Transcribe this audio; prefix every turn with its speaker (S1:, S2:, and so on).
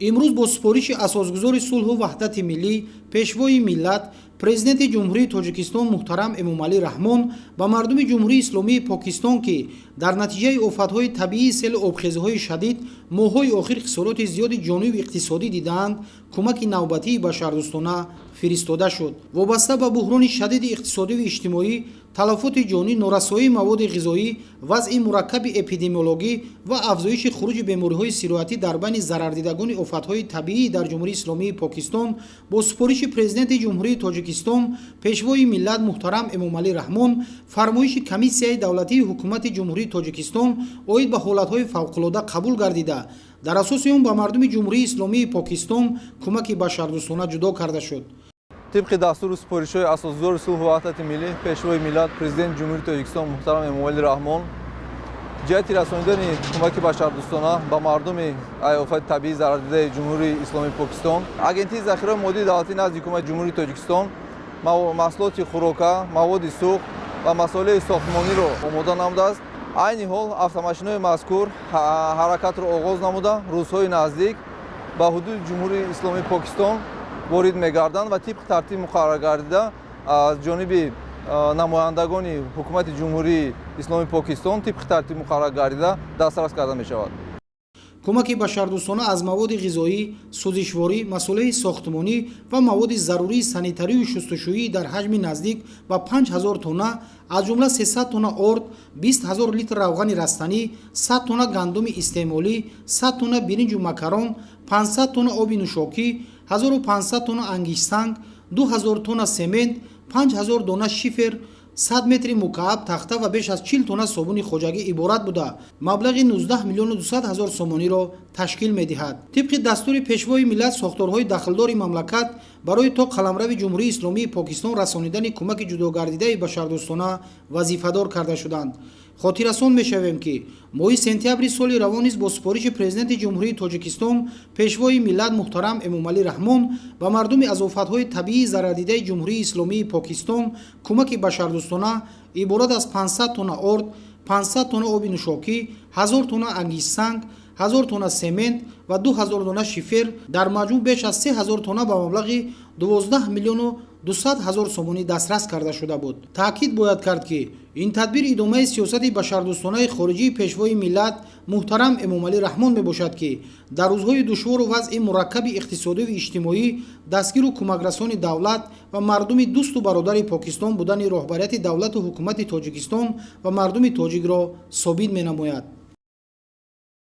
S1: Имрӯз бо супориши Асосгузори сулҳу ваҳдати миллӣ, Пешвои миллат, Президенти Ҷумҳурии Тоҷикистон муҳтарам Эмомалӣ Раҳмон ба мардуми Ҷумҳурии Исломии Покистон, ки дар натиҷаи офатҳои табиии селу обхезиҳои шадид моҳҳои охир хисороти зиёди ҷониву иқтисодӣ дидаанд, кӯмаки навбатии башардӯстона фиристода шуд. Вобаста ба буҳрони шадиди иқтисодиву иҷтимоӣ, талафоти ҷонӣ, норасоии маводи ғизоӣ, вазъи мураккаби эпидемиологӣ ва афзоиши хуруҷи бемориҳои сироятӣ дар байни зарардидагони офатҳои табиӣ дар Ҷумҳурии Исломии Покистон, бо супориши Президенти Ҷумҳурии Тоҷикистон, Пешвои миллат муҳтарам Эмомалӣ Раҳмон, фармоиши Комиссияи давлатии Ҳукумати Ҷумҳурии Тоҷикистон оид ба ҳолатҳои фавқулода қабул гардида, дар асоси он ба мардуми Ҷумҳурии Исломии Покистон кӯмаки башардӯстона ҷудо карда шуд.
S2: Тибқи дастуру супоришҳои Асосгузори сулҳу ваҳдати миллӣ, Пешвои миллат, Президенти Ҷумҳурии Тоҷикистон муҳтарам Эмомалӣ Раҳмон, ҷиҳати расонидани кӯмаки башардӯстона ба мардуми офати табиӣ зарардидаи Ҷумҳурии Исломии Покистон, Агентии захираҳои моддии давлатӣ назди Ҳукумати Ҷумҳурии Тоҷикистон маҳсулоти хӯрока, маводи сӯхт ва масолеҳи сохтмониро омода намудааст. Айни ҳол автомошинаҳои мазкур ҳаракатро оғоз намуда, рӯзҳои наздик ба ҳудуди Ҷумҳурии Исломии Покистон ворид мегарданд ва тибқи тартиби муқаррар гардида аз ҷониби намояндагони Ҳукумати Ҷумҳурии Исломии Покистон тибқи тартиби муқаррар гардида дастрас карда мешавад.
S1: Кӯмаки башардӯстона аз маводи ғизоӣ, сӯзишворӣ, масолеҳи сохтмонӣ ва маводи зарурии санитарию шустушӯӣ дар ҳаҷми наздик ба 5000 тонна, аз ҷумла 300 тонна орд, 20 ҳазор литр равғани растанӣ, 100 тонна гандуми истеъмолӣ, 100 тонна биринҷу макарон, 500 тонна оби нӯшокӣ, 1500 тонна ангиштсанг, 2000 тонна семент, 5000 дона шифер, 100 метри мукааб тахта ва беш аз 40 тонна собуни хоҷагӣ иборат буда, маблағи 19 миллиону 200 ҳазор сомониро ташкил медиҳад. Тибқи дастури Пешвои миллат, сохторҳои дахлдори мамлакат барои то қаламрави Ҷумҳурии Исломии Покистон расонидани кӯмаки ҷудогардидаи башардӯстона вазифадор карда шуданд. Хотиррасон мешавем, ки моҳи сентябри соли равон низ бо супориши Президенти Ҷумҳурии Тоҷикистон, Пешвои миллат муҳтарам Эмомалӣ Раҳмон ба мардуми аз офатҳои табиии зарардидаи Ҷумҳурии Исломии Покистон кӯмаки башардӯстона иборат аз 500 тонна орд, 500 тонна оби нӯшокӣ, 1000 тонна ангиштсанг, 1000 тонна семент ва 2000 дона шифер, дар маҷмӯъ беш аз 3000 тонна ба маблағи 12 миллиону 200 ҳазор сомонӣ дастрас карда шуда буд. Таъкид бояд кард, ки ин тадбир идомаи сиёсати башардӯстонаи хориҷии Пешвои миллат муҳтарам Эмомалӣ Раҳмон мебошад, ки дар рӯзҳои душвору вазъи мураккаби иқтисодиву иҷтимоӣ дастгиру кӯмакрасони давлат ва мардуми дӯсту бародари Покистон будани роҳбарияти давлату ҳукумати Тоҷикистон ва мардуми тоҷикро собит менамояд.